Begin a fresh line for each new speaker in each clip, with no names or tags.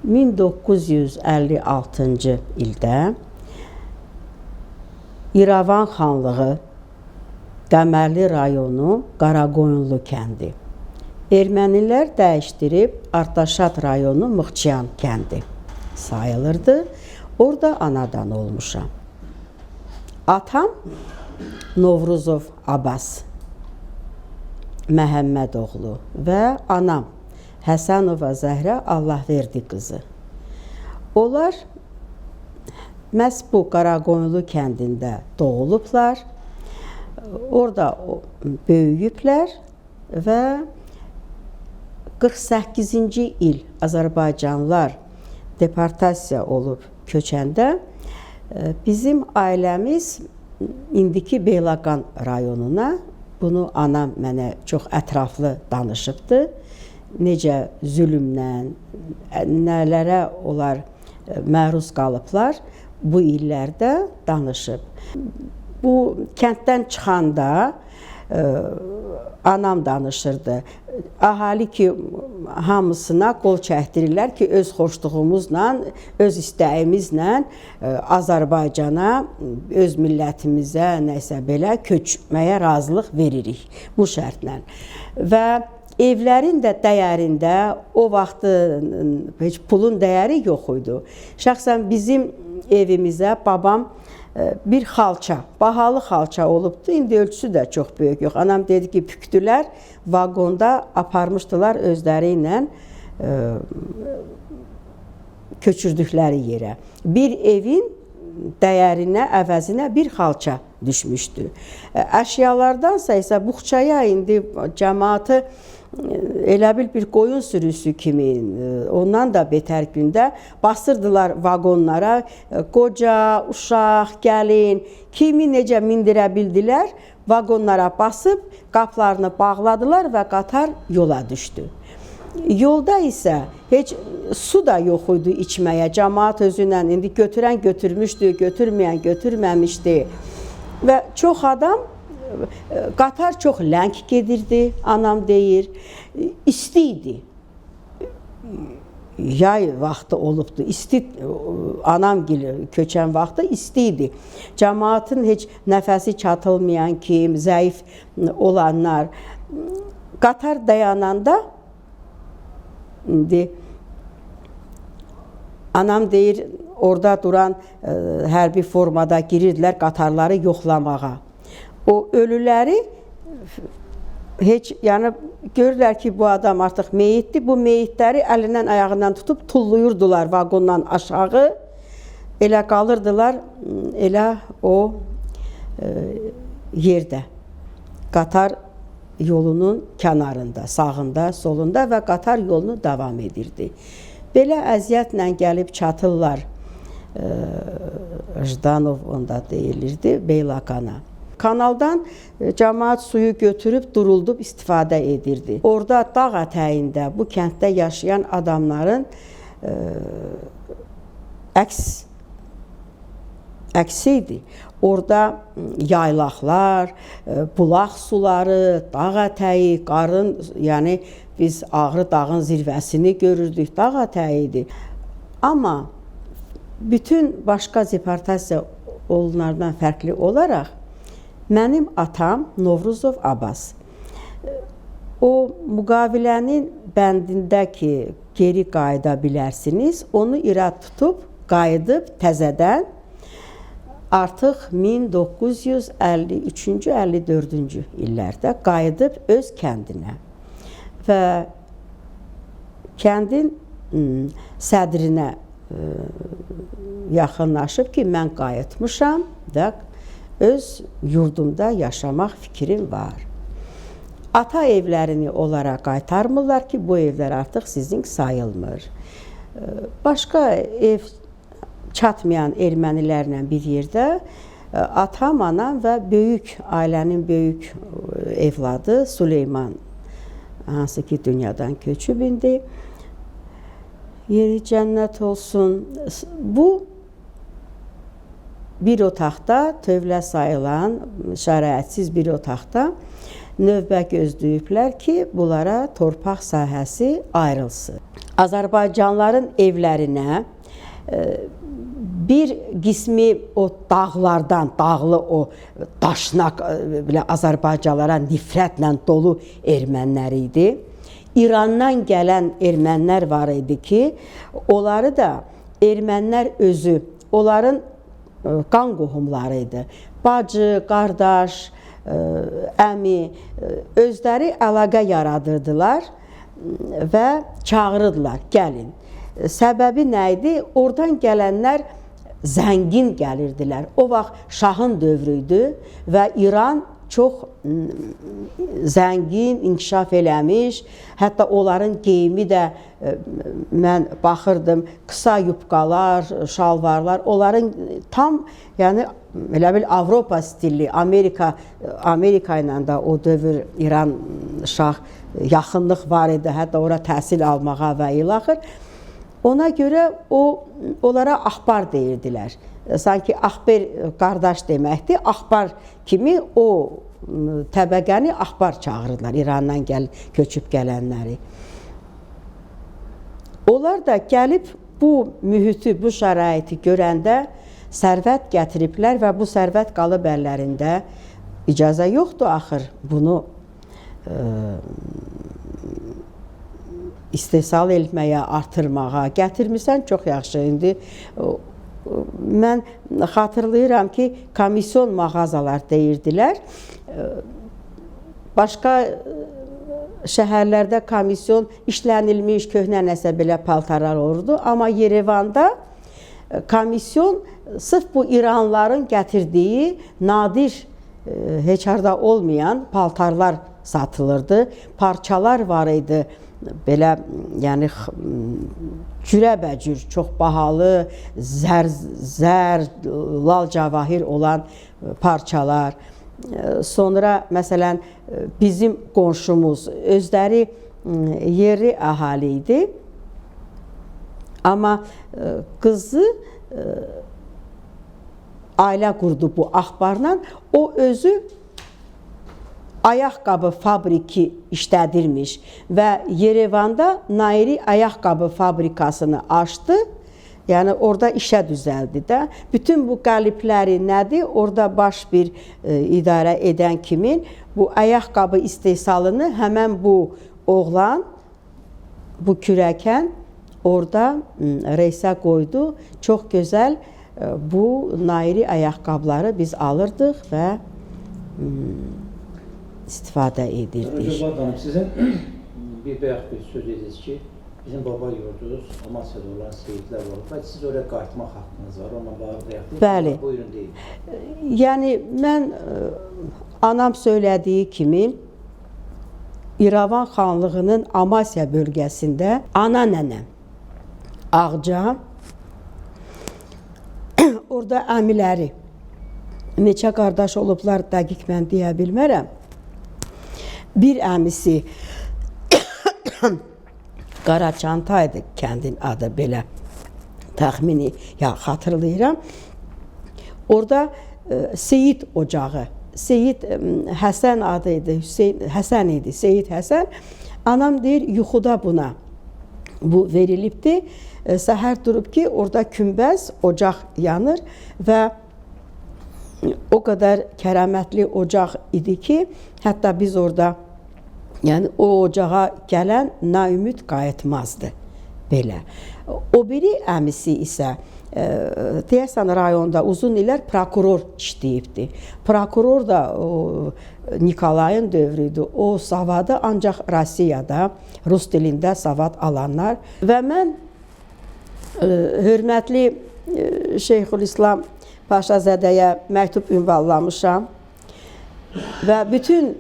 1956-cı ildə İrəvan xanlığı Qəmərli rayonu Qaraqoyunlu kəndi. Ermənilər dəyişdirib Artaşat rayonu Mıxçıyan kəndi sayılırdı. Orada anadan olmuşam. Atam Novruzov Abbas Məhəmmədoğlu və anam Həsənova Zəhrə Allahverdi qızı. Onlar məhz bu Qaraqoyunlu kəndində doğulublar. Orada böyüyüblər və 48-ci il Azərbaycanlılar deportasiya olub köçəndə bizim ailəmiz indiki Beyləqan rayonuna, bunu anam mənə çox ətraflı danışıbdı. Necə zülmlə, nələrə onlar məruz qalıblar, bu illərdə danışıb. Bu kənddən çıxanda anam danışırdı. Əhali ki, hamısına qol çəkdirirlər ki, öz xoşluğumuzla, öz istəyimizlə Azərbaycana, öz millətimizə, nəsə belə köçməyə razılıq veririk bu şərtlə. Və evlərin də dəyərində o vaxt heç pulun dəyəri yox idi. Şəxsən bizim evimizə babam bir xalça, bahalı xalça olubdu. İndi ölçüsü də çox böyük yox. Anam dedi ki, püktülər, vaqonda aparmışdılar özləri ilə köçürdükləri yerə. Bir evin dəyərinə, əvəzinə bir xalça düşmüşdü. Əşyalardansa isə buxçaya indi cəmaatı elə bil bir qoyun sürüsü kimi, ondan da betər gündə basırdılar vaqonlara. Qoca, uşaq, gəlin, kimi necə mindirə bildilər, vaqonlara basıb qapılarını bağladılar və qatar yola düşdü. Yolda isə heç su da yox idi içməyə. Camaat özü ilə indi götürən götürmüşdü, götürməyən götürməmişdi. Və çox adam, qatar çox ləng gedirdi, anam deyir, isti idi. Yay vaxtı olubdu, isti, anam köçən vaxtı isti idi. Camaatın heç nəfəsi çatılmayan kim, zəif olanlar. Qatar dayananda, indi anam deyir, orada duran hərbi formada girirdilər qatarları yoxlamağa. O ölüləri heç, yəni görürlər ki, bu adam artıq meyitdir. Bu meyitləri əlindən ayağından tutub tulluyurdular vaqondan aşağı. Elə qalırdılar, elə o yerdə. Qatar yolunun kənarında, sağında, solunda və qatar yolunu davam edirdi. Belə əziyyətlə gəlib çatırlar, Jdanov onda deyilirdi, Beyləqana. Kanaldan camaat suyu götürüb, duruldub istifadə edirdi. Orada dağ ətəyində, bu kənddə yaşayan adamların əksi idi. Orada yaylaqlar, bulaq suları, dağ ətəyi, qarın, yəni biz Ağrı dağın zirvəsini görürdük, dağ ətəyi idi. Amma bütün başqa deportasiya olunlardan fərqli olaraq mənim atam Novruzov Abbas o müqavilənin bəndində ki, geri qayıda bilərsiniz, onu irad tutub, qayıdıb təzədən artıq 1953-cü, 54-cü illərdə qayıdıb öz kəndinə və kəndin sədrinə yaxınlaşıb ki, mən qayıtmışam və öz yurdumda yaşamaq fikrim var. Ata evlərini onlara qaytarmırlar ki, bu evlər artıq sizin sayılmır. Başqa ev çatmayan ermənilərlə bir yerdə atam, anam və böyük ailənin böyük evladı Süleyman, hansı ki dünyadan köçüb indi, yeri cənnət olsun. Bu bir otaqda, tövlə sayılan, şəraitsiz bir otaqda Növbə gözləyiblər ki, bunlara torpaq sahəsi ayrılsın. Azərbaycanların evlərinə bir qismi o dağlardan, dağlı o daşnaq belə Azərbaycanlara nifrətlə dolu ermənilər idi. İrandan gələn ermənilər var idi ki, onları da ermənilər özü, onların qan qohumları idi. Bacı, qardaş, əmi özləri əlaqə yaradırdılar və çağırırdılar, gəlin. Səbəbi nə idi? Oradan gələnlər zəngin gəlirdilər. O vaxt şahın dövrü idi və İran çox zəngin, inkişaf eləmiş. Hətta onların geyimi də mən baxırdım, qısa yubkalar, şalvarlar, onların tam, yəni elə bil Avropa stilli, Amerika ilə də o dövr İran şah yaxınlıq var idi, hətta ora təhsil almağa və ilaxır. Ona görə onlara axbar deyirdilər. Sanki axber qardaş deməkdir. Axbar kimi o təbəqəni axbar çağırırdılar, İrandan köçüb gələnləri. Onlar da gəlib bu mühiti, bu şəraiti görəndə sərvət gətiriblər və bu sərvət qalıb əllərində. İcazə yoxdur axır bunu istehsal etməyə, artırmağa. Gətirmirsən, çox yaxşı. İndi mən xatırlayıram ki, komisyon mağazalar deyirdilər. Başqa şəhərlərdə komisyon işlənilmiş, köhnə nəsə belə paltarlar olurdu. Amma Yerevanda komisyon sırf bu İranların gətirdiyi nadir, heç harda olmayan paltarlar satılırdı. Parçalar var idi. Belə, yəni cürəbəcür, çox bahalı, zər, lal cavahir olan parçalar. Sonra, məsələn, bizim qonşumuz özləri yerli əhali idi. Amma qızı ailə qurdu bu axbarla. O özü ayaqqabı fabriki işlədirmiş və Yerevanda Nairi ayaqqabı fabrikasını açdı. Yəni orada işə düzəldi də. Bütün bu qəlibləri nədir? Orada baş bir idarə edən kimin bu ayaqqabı istehsalını həmən bu oğlan, bu kürəkən orada reysə qoydu. Çox gözəl bu Nairi ayaqqabıları biz alırdıq və istifadə edirdik.
Rücubad xanım, sizin bir bayaq bir söz dediniz ki, bizim baba yurdunuz Amasyada olan seyidlər olub və siz oraya qayıtmaq haqqınız var, onunla bağlı bayaq deyil.
Bəli.
Buyurun deyin.
Yəni mən anam söylədiyi kimi İrəvan xanlığının Amasya bölgəsində ana nənəm Ağca, orada əmiləri neçə qardaş olublar dəqiq mən deyə bilmərəm. Bir əmisi Qaraçanta idi kəndin adı, belə təxmini ya xatırlayıram. Orada Seyid ocağı, Seyid Həsən adı idi, Hüseyn Həsən idi, Seyid Həsən. Anam deyir, yuxuda buna bu verilibdi. Səhər durub ki, orada kümbəz, ocaq yanır və o qədər kərəmətli ocaq idi ki, hətta biz orada, yəni o ocağa gələn naümid qayıtmazdı belə. O biri əmisi isə deyəsən rayonda uzun illər prokuror işləyibdi. Prokuror da o Nikolayın dövrü idi. O savadı ancaq Rusiyada, rus dilində savad alanlar. Və mən hörmətli Şeyxülislam Paşazədəyə məktub ünvanlamışam və bütün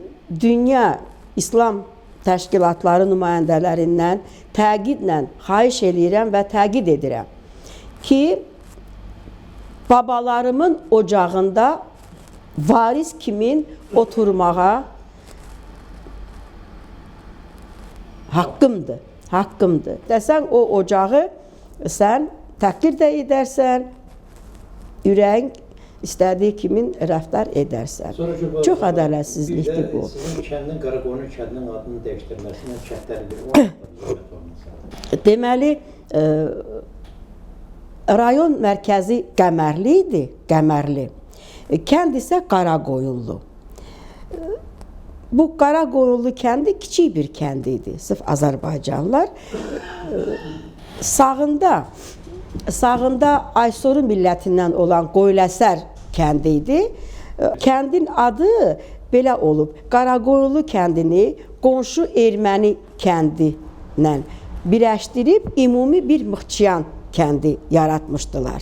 dünya İslam təşkilatları nümayəndələrindən təqidlə xahiş eləyirəm və təqid edirəm ki, babalarımın ocağında varis kimin oturmağa haqqımdır, haqqımdır. Desən o ocağı sən təqdir də edərsən, ürəyin İstədiyi kimin rəftar edərsən.
Sonra Gülbahar
Çox
xanım,
ədalətsizlikdir
bir də
bu.
Sizin kəndin Qaraqoyunlu kəndinin adını dəyişdirməsinə kəndlərin biri o zəhmət olmasa.
Deməli, rayon mərkəzi Qəmərli idi, Qəmərli. Kənd isə Qaraqoyunlu. Bu Qaraqoyunlu kəndi kiçik bir kənd idi. Sırf Azərbaycanlılar. Sağında Aysoru millətindən olan Qoyləsər kəndi idi. Kəndin adı belə olub. Qaraqoyunlu kəndini qonşu erməni kəndi ilə birləşdirib ümumi bir Mıxçıyan kəndi yaratmışdılar.